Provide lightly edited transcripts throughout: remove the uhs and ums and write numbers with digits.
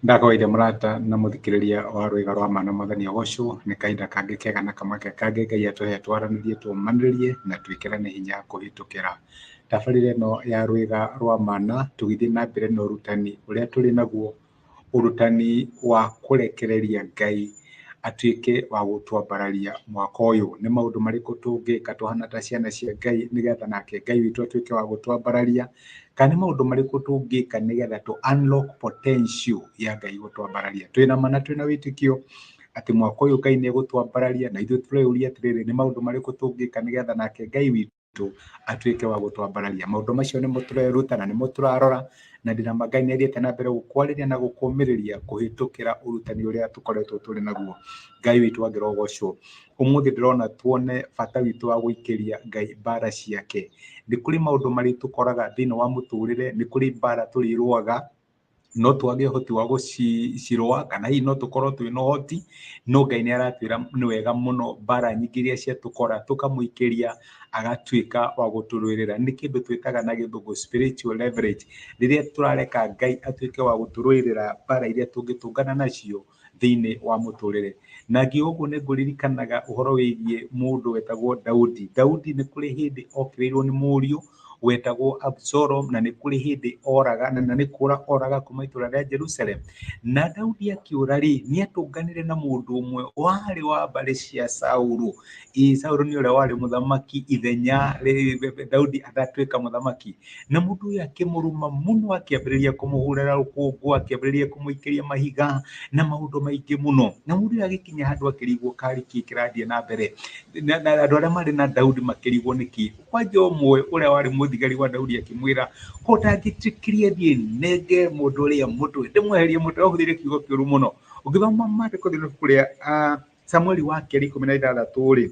Ndakũgeithia mũrata na mũthikĩrĩria wa rwĩga rwa ma na mwathani agocwo nĩ kahinda kangĩ kega na kamweke kangĩ Ngai atũhe twaranĩrie tũmanĩrĩrie na twĩkĩrane hinya kũhĩtũkĩra tabarĩra ĩno ya rwĩga rwa mana tũgĩthiĩ na mbere na ũrutani ũrĩa tũrĩ naguo, ũrutani wa kũrekereria Ngai atuĩke wa gũtwambararia mwaka ũyũ. Nĩ maũndũ marĩkũ tũngĩka tũhana ta ciana cia Ngai nĩgetha nake Ngai witũ atuĩke wa gũtwambararia, kana nĩ maũndũ marĩkũ tũngĩka nĩgetha tũ unlock potential ya Ngai gũtwambararia. Twĩna ma na twĩna wĩtĩkio atĩ mwaka ũyũ Ngai nĩ egũtwambararia na ithuĩ tũreyũria atĩrĩrĩ, nĩ maũndũ marĩkũ tũngĩka nĩgetha nake Ngai witũ atuĩke wa gũtwambararia. Maũndũ macio nĩmo tũreruta na nĩmo tũrarora na ndĩna ma Ngai nĩ athiĩte na mbere gũkwarĩria na gũkũmĩrĩria kũhĩtũkĩra ũrutani ũrĩa tũkoretwo tũrĩ naguo. Ngai witũ angĩrogocwo. Ũmũthĩ ndĩrona tuone bata witũ wa gũikĩria Ngai mbara ciake. Nĩ kũrĩ maũndũ marĩ tũkoraga thĩinĩ wa mũtũrĩre, nĩ kũrĩ mbara tũrĩrũaga, no twage ũhoti wa gũcirũa kana hihi no tũkorwo twĩna ũhoti, no Ngai nĩ aratwĩra nĩ wega mũno mbara nyingĩ iria ciatũkora tũkamũikĩria agatuĩka wa gũtũrũĩrĩra. Nĩ kĩndũ twĩtaga na gĩthũngũ spiritual leverage, rĩrĩa tũrareka Ngai atuĩke wa gũtũrũĩrĩra mbara iria tũngĩtũngana nacio thĩinĩ wa mũtũrĩre. Na ngiuga ũguo nĩ ngũririkanaga ũhoro wĩgiĩ mũndũ wetagwo Daudi. Daudi nĩ kũrĩ hĩndĩ okĩrĩirwo nĩ mũriũ wetagwo Absalom na nĩ kũrĩ hĩndĩ oraga na nĩ kũra oraga kuma itũra rĩa Jerusalem. Na Daudi akĩũra rĩ, nĩ atũnganire na mũndũ ũmwe warĩ wa mbarĩ cia Saulu. Ĩ Saulu nĩ ũrĩa warĩ mũthamaki ithenya Daudi atatuĩka mũthamaki. Na mũndũ ũyũ akĩmũruma mũno, akĩambĩrĩria kũmũhũrĩra rũkũngũ, akĩambĩrĩria kũmũikĩria mahiga na maũndũ maingĩ mũno. Na mũndũ ũyũ agĩkinya handũ akĩrigwo karĩ kĩ kĩrathiĩ na mbere. Na andũ arĩa marĩ na Daudi makĩrigwo nĩkĩ. Kwanja ũmwe ũrĩa warĩ mũthigari wa Daudi akĩmwĩra, ko ndangĩtĩkĩria thiĩ nenge mũndũ ũrĩa mũtwe, ndĩmweherie mũtwe, ahũthĩrire kiugo kĩũru mũno. Ũngĩthoma maandĩko thĩinĩ wa ibuku rĩa Samueli wa kerĩ 16 rĩ,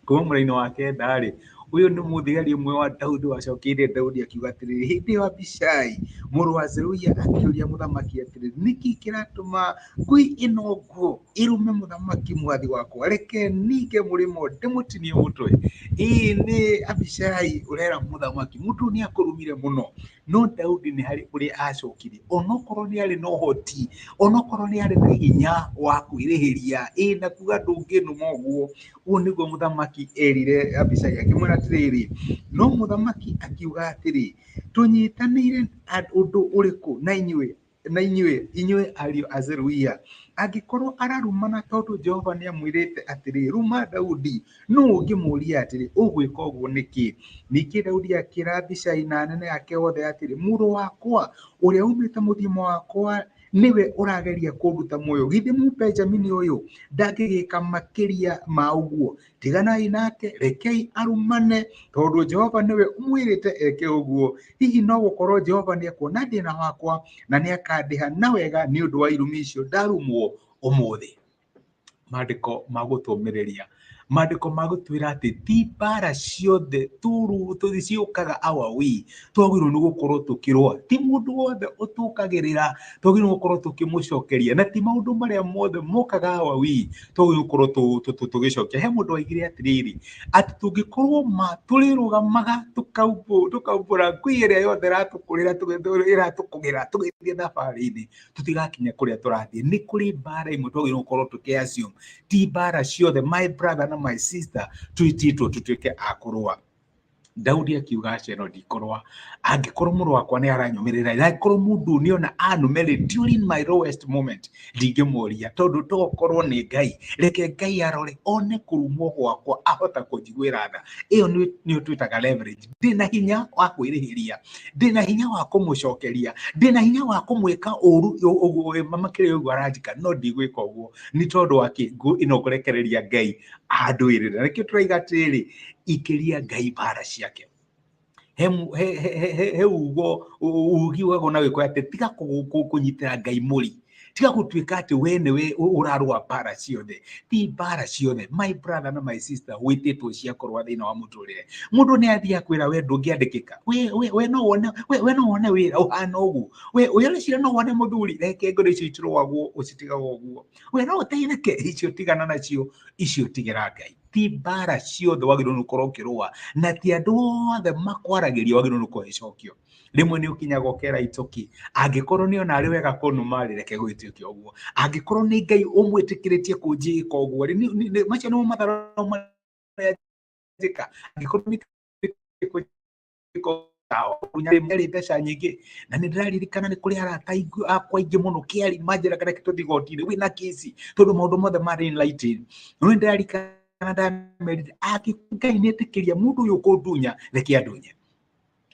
kuma mũraini wa kenda rĩ, ũyũ nĩ mũthigari ũmwe wa Daudi wacokeirie Daudi akiuga atĩrĩrĩ, hĩndĩ ĩyo Abishai mũrũ wa Zeruia akĩũria mũthamaki atĩrĩ, nĩkĩ kĩratũma ngui ĩno nguũ ĩrume mũthamaki mwathi wakwa? Reke ninge mũrĩmo ndĩmũtinie mũtwe. Ĩĩ nĩ Abishai ũrera mũthamaki, mũndũ ũyũ nĩ akũrumire mũno. No Daudi nĩ harĩ ũrĩa acokirie, onokorwo nĩ arĩ na ũhoti, onokorwo nĩ arĩ na hinya wa kwĩrĩhĩria, ĩ na kuga ndũngĩnuma ũguo. Ũũ nĩguo mũthamaki erire Abishai akĩmwĩra atĩrĩrĩ, no mũthamaki akiuga atĩrĩ, tũnyitanĩire ũndũ ũrĩkũ na inyuĩ na inyuĩ, inyuĩ ariũ a Zeruia? Angĩkorwo ararumana tondũ Jehova nĩamwĩrĩte atĩrĩ, 'Ruma Daudi,' nũũ ũngĩmũũria atĩrĩ, 'Ũgwĩka ũguo nĩkĩ?' Ningĩ Daudi akĩĩra Abishai na anene ake othe atĩrĩ, 'Mũrũ wakwa, ũrĩa uumĩte mũthiimo wakwa, nĩwe ũrageria kũnduta muoyo. Githĩ Mũbenjamini ũyũ ndangĩgĩka makĩria ma ũguo? Tiganai nake, rekei arumane, tondũ Jehova nĩwe ũmwĩrĩte eke ũguo. Hihi no gũkorwo Jehova nĩekuona thĩna wakwa na nĩakandĩha na wega nĩ ũndũ wa irumi icio ndarumwo ũmũthĩ. Maandĩko ma gũtũmĩrĩria, maandĩko ma gũtwĩra atĩ ti mbara ciothe ciũkaga our way twagĩrĩirwo nĩ gũkorwo tũkĩrũa. Ti mũndũ wothe ũtũkagĩrĩra twagĩrĩirwo gũkorwo tũkĩmũcokeria, na ti maũndũ marĩa mothe mokaga our way twagĩrĩirwo gũkorwo tũgĩcokia. He mũndũ waigire atĩrĩrĩ, atĩ tũngĩkorwo ma tũrĩrũgamaga tũkaumbũra ngui ĩrĩa yothe ĩratũkũrĩra ĩratũkũgĩra tũgĩthiĩ thabarĩ-inĩ, tũtigakinya kũrĩa tũrathiĩ. Nĩ kũrĩ mbara imwe twagĩrĩirwo gũkorwo tũkĩ assume ti mbara ciothe my brother na my sister twĩtĩtwo tũtuĩke a kũrũa. Daudi akiuga aca ĩno ndikũrũa, angĩkorwo mũrũ wakwa nĩ aranyũmĩrĩra, angĩkorwo mũndũ nĩ ona anũme rĩ, during my lowest moment ndingĩmũria, tondũ tokorwo nĩ Ngai, reke Ngai arore one kũrumwo gwakwa ahota kũnjiguĩra tha. Ĩyo nĩyo twĩtaga leverage. Ndĩna hinya wa kwĩrĩhĩria, ndĩna hinya wa kũmũcokeria, ndĩna hinya wa kũmwĩka ũru makĩria ũguo aranjĩka, no ndigwĩka ũguo nĩ tondũ wa kĩ? Ĩno ngũrekereria Ngai andũĩrĩre. Na nĩkĩo tũraiga atĩrĩrĩ, ikĩria Ngai mbara ciake. He ugo ugi ugagwo na gĩkũyũ atĩ tiga kũnyitĩra Ngai mũri, tiga gũtuĩka atĩ we nĩwe ũrarũa mbara ciothe. Ti mbara ciothe my brother na my sister wĩtĩtwo cia kũrũa thĩinĩ wa mũtũrĩre. Mũndũ nĩ athiĩ akwĩra we ndũngĩandĩkĩka, we no wone, we no wone wĩra ũhana ũguo, we ũreciria no wone mũthuri, reke ngoro icio itirũagwo, ũcitigaga ũguo, we no ũteithĩke, icio tigana nacio, icio tigĩra Ngai. Ti mbara ciothe wagĩrĩirwo nĩ gũkorwo ũkĩrũa, na ti andũ othe makwaragĩria wagĩrĩirwo nĩ kũhe icokio. Rĩmwe nĩ ũkinyaga ũkera itoki, angĩkorwo nĩ ona arĩ wega kũnuma rĩ, reke gũgĩtuĩke ũguo. Angĩkorwo nĩ Ngai ũmwĩtĩkĩrĩtie kũnjĩka ũguo rĩ, macio nĩmo matharũ marĩa njĩka. Angĩkorwo nĩ rĩ mbeca nyingĩ, na nĩ ndĩraririkana nĩ kũrĩ arata akwa aingĩ mũno kĩari manjĩraga reke tũthiĩ igoti-inĩ wĩna kĩci, tondũ maũndũ mothe marĩ in writing. No nĩ ndĩraririkana ndamerire, angĩkorwo Ngai nĩ etĩkĩria mũndũ ũyũ kũndunya, reke andunye.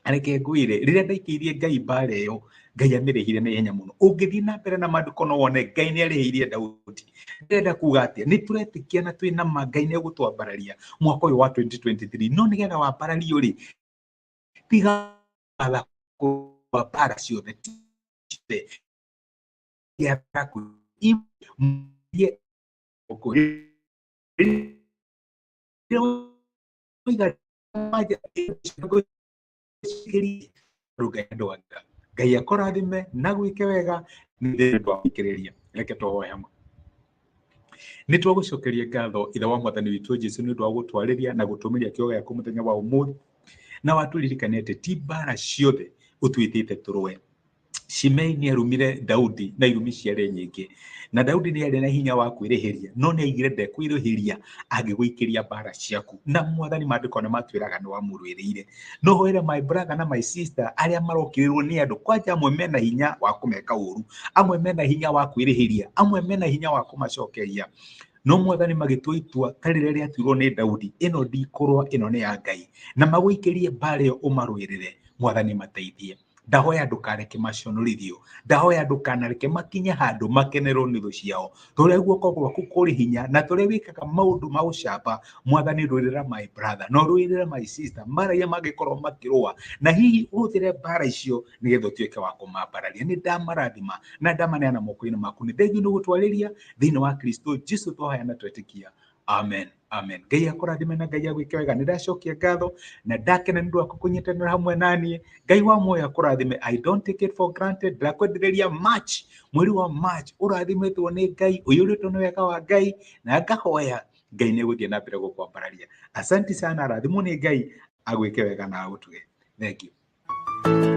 Reke ngwĩre, rĩrĩa ndaikĩirie Ngai mbara ĩyo, Ngai amĩrĩhire na ihenya mũno. Ũngĩthiĩ na mbere na maandĩko no wone Ngai nĩ arĩhĩirie Daudi. Ndĩrenda kuga atĩa? Nĩ tũretĩkia na twĩna ma Ngai nĩ egũtwambararia mwaka ũyũ wa 2023. No nĩgetha wambarario rĩ, tiga kũrũa mbara ciothe. Ngai akũrathime na gwĩke wega nĩ ũndũ wa gũthikĩrĩria. Reke tũhoe hamwe. Nĩ twagũcokeria ngatho Ithe wa Mwathani witũ Jesu nĩ ũndũ wa gũtwarĩria na gũtũmĩria kiugo gĩaku mũthenya wa ũmũthĩ, na watũririkania atĩ ti mbara ciothe ũtwĩtĩte tũrũe. Shimei nĩ arumire Daudi na irumi ciarĩ nyingĩ, na Daudi nĩ arĩ na hinya wa kwĩrĩhĩria, no nĩ aigire ndekwĩrĩhĩria angĩgũikĩria mbara ciaku. Na Mwathani, maandĩko nĩ matwĩraga nĩ wamũrũĩrĩire. No hoere my brother na my sister arĩa marokĩrĩrwo nĩ andũ, kwanja amwe mena hinya wa kũmeka ũru, amwe mena hinya wa kwĩrĩhĩria, amwe mena hinya wa kũmacokeria. No Mwathani, magĩtua itua ta rĩrĩa rĩatuirwo nĩ Daudi, ĩno ndikũrũa, ĩno nĩ ya Ngai, na magũikĩrie mbara ĩyo ũmarũĩrĩre. Mwathani, mateithie. Ndahoya ndũkareke maconorithio, ndahoya ndũkanareke makinye handũ makenerwo nĩ thũ ciao. Tũrĩa guoko gwaku kũrĩ hinya na tũrĩa wĩkaga maũndũ ma ũcamba, Mwathani, rũĩrĩra my brother na ũrũĩrĩre my sister mbara iria mangĩkorwo makĩrũa, na hihi ũhũthĩre mbara icio nĩgetha ũtuĩke wa kũmambararia. Nĩ ndamarathima na ndamaneana moko-inĩ maku. Nĩ thengiũ nĩ gũtwarĩria thĩinĩ wa Kristo Jesu twahoya na twetĩkia, amen, amen. Ngai akũrathime na Ngai agwĩke wega. Nĩ ndacokia ngatho na ndakena nĩ ũndũ waku kũnyitanĩra hamwe naniĩ. Ngai wa muoyo akũrathime. I don't take it for granted. Ndakwendereria March, mweri wa March ũrathimĩtwo nĩ Ngai, ũiyũrĩtwo nĩ wega wa Ngai, na ngahoya Ngai nĩ egũthiĩ na mbere gũkwambararia. Asante sana, rathimwo nĩ Ngai, agwĩke wega na agũtuge. Thank you.